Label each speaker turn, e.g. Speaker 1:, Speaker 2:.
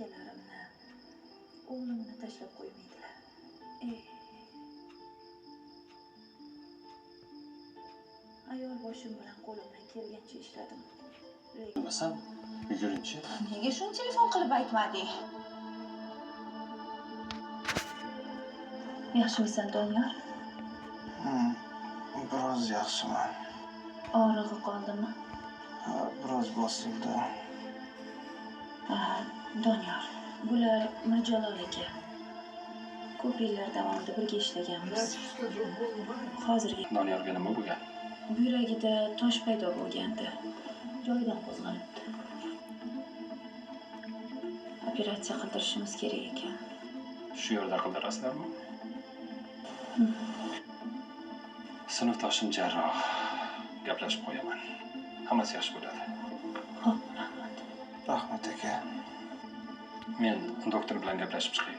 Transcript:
Speaker 1: Akalarimni, o'g'limni tashlab qo'ymaydilar. Ayol boshim bilan qo'limdan kelgancha ishladim.
Speaker 2: Bilmasam, yugurinchi.
Speaker 3: Nega shuni telefon qilib aytmading?
Speaker 1: Yaxshimisan, Doniyor?
Speaker 4: Biroz yaxshiman.
Speaker 1: Og'rig'i qoldimi?
Speaker 4: Ha, biroz bosildi.
Speaker 1: Doniyor, bular Mirjalol aka. Ko'p yillar davomida birga ishlaganmiz. Hozirgi
Speaker 2: Doniyorga nima bo'lgan?
Speaker 1: Buyragida tosh paydo bo'lgandi. Joyidan qo'zg'alibdi. Operatsiya qildirishimiz kerak ekan.
Speaker 2: Shu yerda qildirasizlarmi? Sinfdoshim jarroh. Gaplashib qo'yaman. Hammasi yaxshi bo'ladi.
Speaker 1: Xo'p, rahmat.
Speaker 4: Rahmat aka.
Speaker 2: Men doktor bilan gaplashib chiqay.